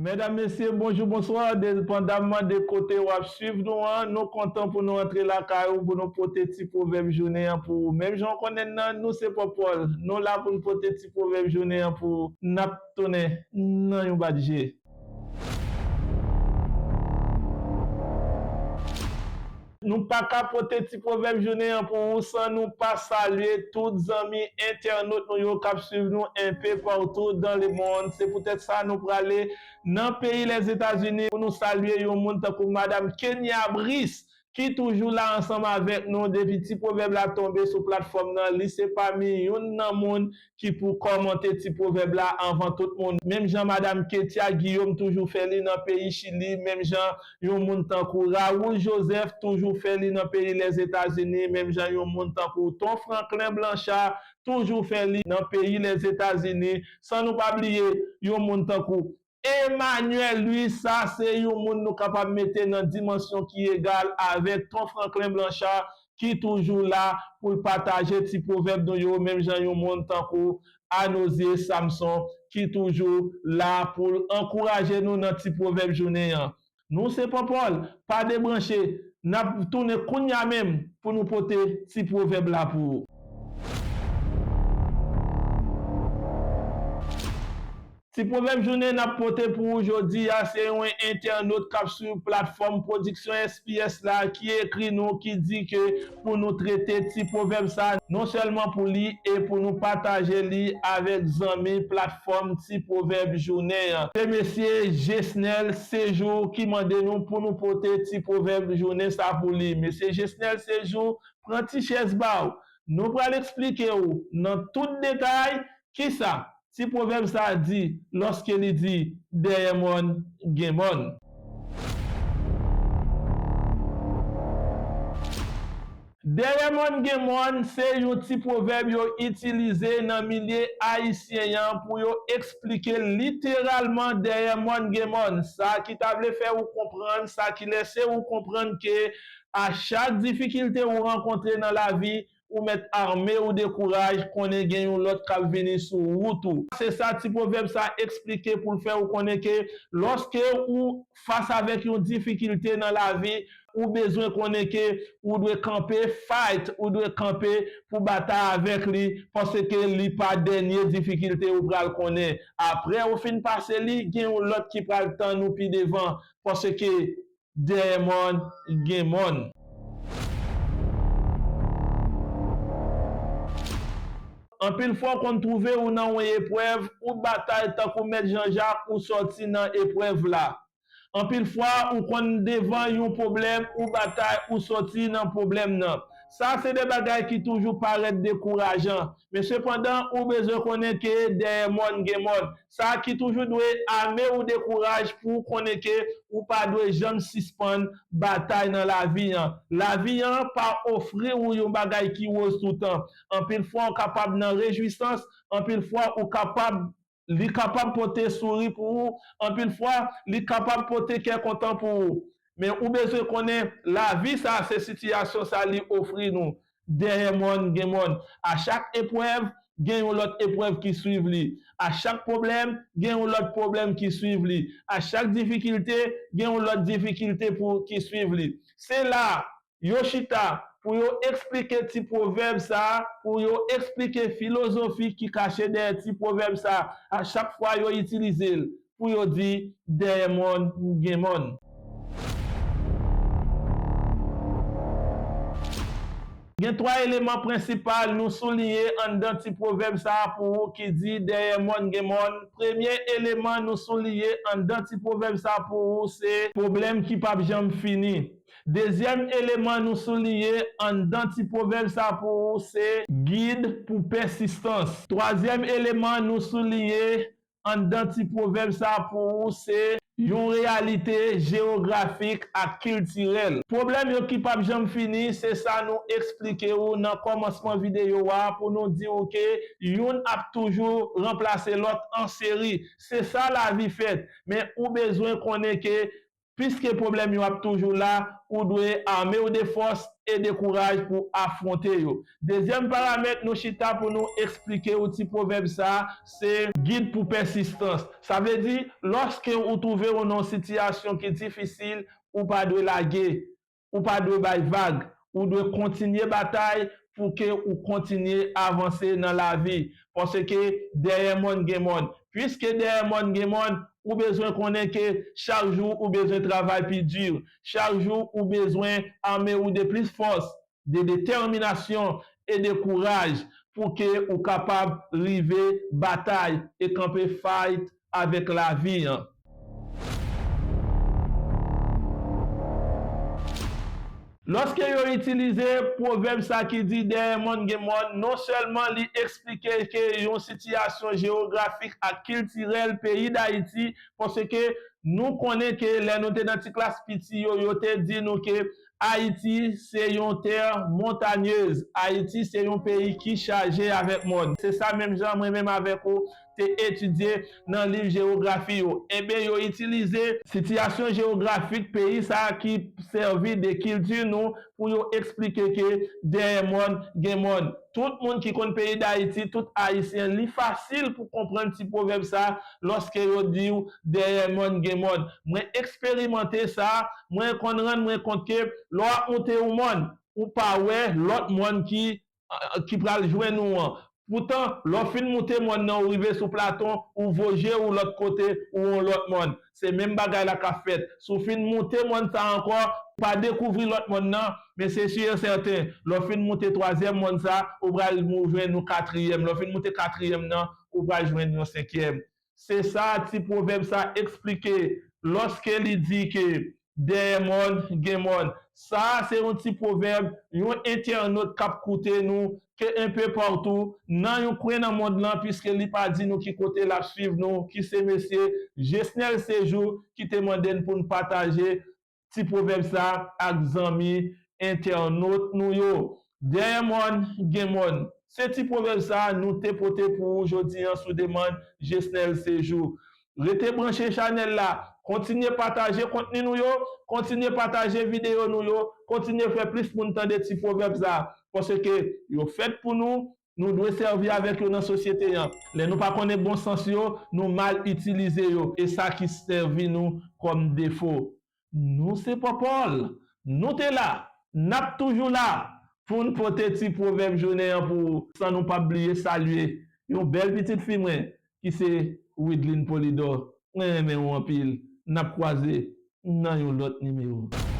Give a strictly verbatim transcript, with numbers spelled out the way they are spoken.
Medam, mesye, bonjou, bonswa, depandamman de kote w ap swiv nou an, nou kontan pou nou antre lakay ou, pou nou pote ti pwovèb jounen an pou ou. Menm jan w konnen nan, nou se Pòpòl, nou la pou n pote ti pwovèb jounen an pou ou. N ap tounen nan yon bat je. Nou pa ka pote ti pwovèb jounen an pou ou san nou pa salye tout zanmi entènot nou yo k ap swiv nou enpe partou dans le monde. Se poutèt sa nou prale nan peyi Lèzetazini pou nou salye yon moun tankou Madam Kenya Brice, ki toujou la ansanm avèk nou depi ti pwovèb la tonbe sou platfòm nan. Li se pami youn nan moun ki pou kòmante ti pwovèb la anvan tout moun. Menm jan Madam Ketia Guillaume toujou fè li nan peyi Chili, menm jan yon moun tankou Raoul Joseph toujou fè li nan peyi Lèzetazini, menm jan yon moun tankou Ton Franklin Blanchard toujou fè li nan peyi Lèzetazini, san nou pa bliye yon moun tankou Emmanuel Louis, sa se yon moun nou kapab mete nan dimansyon ki egal avèk Ton Franklin Blanchard, ki toujou la pou l pataje ti pwovèb nou yo, menm jan yon moun tankou Anozie Samson, ki toujou la pou l ankouraje nou nan ti pwovèb jounen an. Nou se Pòpòl, pa debranche, n ap tounen kounya menm pou nou pote ti pwovèb la pou ou. Ti pwovèb jounen n ap pote pou ou jodi a, se yon entènot k ap swiv platfòm Pwodiksyon S P S la ki ekri nou, ki di ke pou nou trete ti pwovèb sa, non sèlman pou li, e pou nou pataje li avèk zanmi platfòm ti pwovèb jounen an. Se mesye Jesnel Sejour ki mande nou pou nou pote ti pwovèb jounen sa pou li. Mesye Jesnel Sejour, pran ti chèz ba w. Nou pral eksplike w nan tout detay kisa ti pwovèb sa a di lòske li di, dèyè mòn gen mòn. Dèyè mòn gen mòn se yon ti pwovèb yo itilize nan milye ayisyen an pou yo eksplike literalman dèyè mòn gen mòn. Sa ki ta vle fè ou konprann, sa ki lèse ou konprann ke a chak difikilte ou rankontre nan lavi, ou mèt ame ou dekouraj, konnen gen yon lòt k ap vini sou wout ou. Se sa ti pwovèb sa eksplike pou l fè ou konnen ke lòske ou fas avèk yon difikilte nan lavi, ou bezwen konnen ke ou dwe kanpe, fight, ou dwe kanpe pou batay avèk li, paske li pa dènye difikilte ou pral konnen. Apre ou fin pase li, gen yon lòt ki pral tann ou pi devan, paske dèyè mòn gen mòn. Anpil fwa, w konn twouve w nan yon eprèv, ou batay tankou Mèt Jan Jak, ou sòti nan eprèv la. Anpil fwa, ou konn devan yon pwoblèm, ou batay, ou sòti nan pwoblèm nan. Sa se de bagay ki toujou parèt dekourajan. Men sepandan, ou bezwen konnen ke dèyè mòn gen mòn. Sa ki toujou dwe ame ou dekouraj pou w konnen ke ou pa dwe janm sispann batay nan lavi an. Lavi an pa ofri ou yon bagay ki woz toutan. Anpil fwa, ou kapab nan rejwisans, anpil fwa, ou kapab, li kapab pote souri pou ou, anpil fwa, li kapab pote kè kontan pou ou. Men ou bezwen konnen, lavi sa, se sitiyasyon sa li ofri nou. Dèyè mòn gen mòn. A chak eprèv, gen yon lòt eprèv ki swiv li. A chak pwoblèm, gen yon lòt pwoblèm ki swiv li. A chak difikilte, gen yon lòt difikilte pou, ki swiv li. Se la, yo chita pou yo eksplike ti pwovèb sa, pou yo eksplike filozofi ki kache dèyè ti pwovèb sa. A chak fwa yo itilize l, pou yo di, dèyè mòn gen mòn. Gen twa eleman prensipal nou souliye anndan ti pwovèb sa a pou ou ki di, dèyè mòn gen mòn. Premye eleman nou souliye anndan ti pwovèb sa a pou ou se pwoblèm ki p ap janm fini. Dezyèm eleman nou souliye anndan ti pwovèb sa a pou ou se gid pou pèsistans. Twazyèm eleman nou souliye anndan ti pwovèb sa a pou ou se yon reyalite jewografik ak kiltirèl. Pwoblèm yo ki p ap janm fini, se sa nou eksplike ou nan kòmansman videyo a pou nou di ou ke youn ap toujou ranplase lòt an seri. Se sa lavi fèt, men ou bezwen konnen ke Piske pwoblèm yo ap toujou la, ou dwe ame w de fòs e de kouraj pou afwonte yo. Dezyèm paramèt nou chita pou nou eksplike w ti pwovèb sa a, se gid pou pèsistans. Sa vle di, lòske ou twouve w nan yon sitiyasyon ki difisil, ou pa dwe lage, ou pa dwe bay vag, ou dwe kontinye batay pou ke ou kontinye avanse nan lavi. Paske dèyè mòn gen mòn. Piske dèyè mòn gen mòn, ou bezwen konnen ke chak jou ou bezwen travay pi di. Chak jou ou bezwen ame w de plis fòs, de detèminasyon e de kouraj pou ke ou kapab rive batay e kanpe fight avèk lavi an. Lòske yo itilize pwovèb sa ki di dèyè mòn gen mòn, non sèlman li eksplike ke yon sitiyasyon jewografik ak kiltirèl peyi Dayiti, paske nou konnen ke lè nou te nan ti klas piti yo, yo te di nou ke Ayiti se yon tè montanyez. Ayiti se yon peyi ki chaje avèk mòn. Se sa menm jan mwen menm avèk ou te etidye nan liv jewografi yo. Enben, yo itilize sitiyasyon jewografik peyi sa a ki sèvi de kilti nou pou yo eksplike ke dèyè mòn gen mòn. Tout moun ki konn peyi Dayiti, tout Ayisyen, li fasil pou konprann ti pwovèb sa a lòske yo di w dèyè mòn gen mòn. Mwen eksperimante sa, mwen konn rann mwen kont ke lè w ap moute yon mòn, ou pa wè lòt mòn ki, ki pral jwenn ou an. Poutan, lè w fin moute mòn nan, ou rive sou platon, ou voye je w lòt kote, ou yon lòt mòn. Se menm bagay la k ap fèt. Si w fin moute mòn sa ankò, ou pa dekouvri lòt mòn nan, men se si e sèten, lè w fin moute twazyèm mòn sa, ou pral mou-, jwenn yon katriyèm. Lè w fin moute katriyèm nan, ou pral jwenn yon senkyèm. Se sa ti pwovèb sa eksplike lòske li di ke dèyè mòn gen mòn. Sa a se yon ti pwovèb yon entènot k ap koute nou ke enpe patou nan yon kwen nan mond lan, piske li pa di nou ki kote l ap swiv nou, ki se mesye Jesnel Séjour ki te mande n pou n pataje ti pwovèb sa a ak zanmi entènot nou yo. Dèyè mòn gen mòn. Se ti pwovèb sa a nou te pote pou ou jodi an sou demann Jesnel Séjour. Rete branche chanèl la, kontinye pataje kontni nou yo, kontinye pataje videyo nou yo, kontinye fè plis moun tande ti pwovèb sa a, paske yo fèt pou nou, nou dwe sèvi avèk yo nan sosyete an. Lè nou pa konnen bon sans yo, nou mal itilize yo, e sa ki sèvi nou kòm defo. Nou se Pòpòl, nou te la, n ap toujou la pou n pote ti pwovèb jounen an pou ou, san nou p ap bliye salye yon bèl pitit fi mwen ki se Widline Polidor. Mwen renmen w anpil. N ap kwaze nan yon lòt nimewo.